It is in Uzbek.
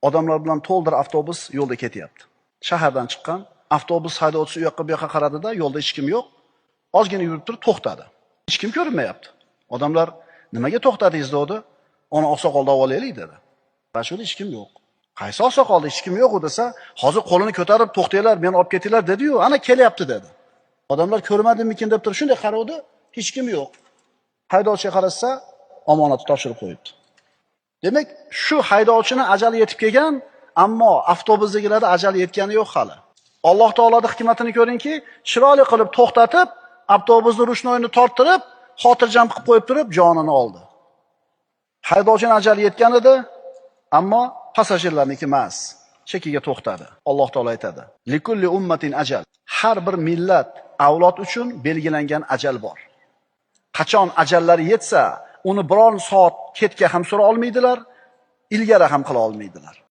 Odamlar bilan to'ldir avtobus yo'lda ketyapti. Shahardan chiqqan avtobus haydovchisi u yoqqa bu yoqqa qaradida, yo'lda hech kim yo'q. Ozgina yurib turib to'xtadi. Hech kim ko'rinmayapti. Odamlar nimaga to'xtadingiz dedi. Ona oqsoqolni olaylik dedi. Rashud hech kim yo'q. Qaysi oqsoqolda hech kim yo'q u desa, hozir qo'lini ko'tarib to'xtanglar, meni olib ketinglar dedi-yu, ana kelyapti dedi. Odamlar ko'rmadimikin deb turib shunday qarovdi, hech kim yo'q. Haydovchiga qarasa, omonatni topshirib qo'yibdi. Demak, shu haydovchini ajali yetib kelgan, ammo avtobusdagilarda ajali yetgani yo'q hali. Alloh taoloning hikmatini ko'ringki, chiroyli qilib to'xtatib, avtobusni rushnoyini torttirib, xotirjam qilib qo'yib turib, jonini oldi. Haydovchining ajali yetgan edi, ammo passajirlarniki emas. Chekiga to'xtadi. Alloh taolo aytadi: "Likulli ummatin ajal." Har bir millat, avlod uchun belgilangan ajal bor. Qachon ajallari yetsa, uni biron soat ketga ham sura olmaydilar, ilgari ham qila olmaydilar.